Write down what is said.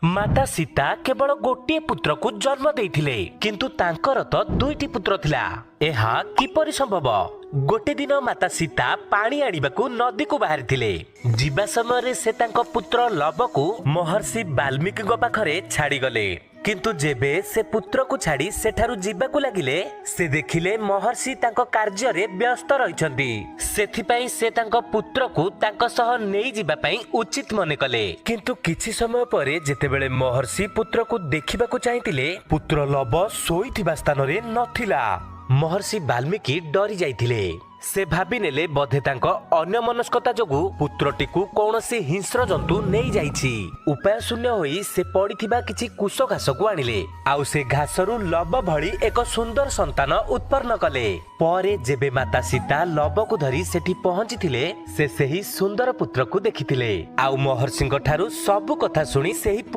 ମାତା ସୀତା କେବଳ ଗୋଟିଏ ପୁତ୍ରକୁ ଜନ୍ମ ଦେଇଥିଲେ, କିନ୍ତୁ ତାଙ୍କର ତ ଦୁଇଟି ପୁତ୍ର ଥିଲା। ଏହା କିପରି ସମ୍ଭବ? ଗୋଟେ ଦିନ ମାତା ସୀତା ପାଣି ଆଣିବାକୁ ନଦୀକୁ ବାହାରିଥିଲେ। ଯିବା ସମୟରେ ସେ ତାଙ୍କ ପୁତ୍ର ଲବକୁ ମହର୍ଷି ବାଲ୍ମୀକିଙ୍କ ପାଖରେ ଛାଡ଼ିଗଲେ। କିନ୍ତୁ ଯେବେ ସେ ପୁତ୍ରକୁ ଛାଡ଼ି ସେଠାରୁ ଯିବାକୁ ଲାଗିଲେ, ସେ ଦେଖିଲେ ମହର୍ଷି ତାଙ୍କ କାର୍ଯ୍ୟରେ ବ୍ୟସ୍ତ ରହିଛନ୍ତି। ସେଥିପାଇଁ ସେ ତାଙ୍କ ପୁତ୍ରକୁ ତାଙ୍କ ସହ ନେଇଯିବା ପାଇଁ ଉଚିତ ମନେ କଲେ। କିନ୍ତୁ କିଛି ସମୟ ପରେ ଯେତେବେଳେ ମହର୍ଷି ପୁତ୍ରକୁ ଦେଖିବାକୁ ଚାହିଁଥିଲେ, ପୁତ୍ର ଲବ ଶୋଇଥିବା ସ୍ଥାନରେ ନଥିଲା। ମହର୍ଷି ବାଲ୍ମୀକି ଡରି ଯାଇଥିଲେ। ସେ ଭାବିନେଲେ ବୋଧେ ତାଙ୍କ ଅନ୍ୟମନସ୍କତା ଯୋଗୁଁ ପୁତ୍ରଟିକୁ କୌଣସି ହିଂସ୍ର ଜନ୍ତୁ ନେଇଯାଇଛି। ଉପାୟ ଶୂନ୍ୟ ହୋଇ ସେ ପଡ଼ିଥିବା କିଛି କୁଶ ଘାସକୁ ଆଣିଲେ, ଆଉ ସେ ଘାସରୁ ଲବ ଭଳି ଏକ ସୁନ୍ଦର ସନ୍ତାନ ଉତ୍ପନ୍ନ କଲେ। ପରେ ଯେବେ ମାତା ସୀତା ଲବକୁ ଧରି ସେଠି ପହଞ୍ଚିଥିଲେ, ସେ ସେହି ସୁନ୍ଦର ପୁତ୍ରକୁ ଦେଖିଥିଲେ, ଆଉ ମହର୍ଷିଙ୍କ ଠାରୁ ସବୁ କଥା ଶୁଣି ସେହି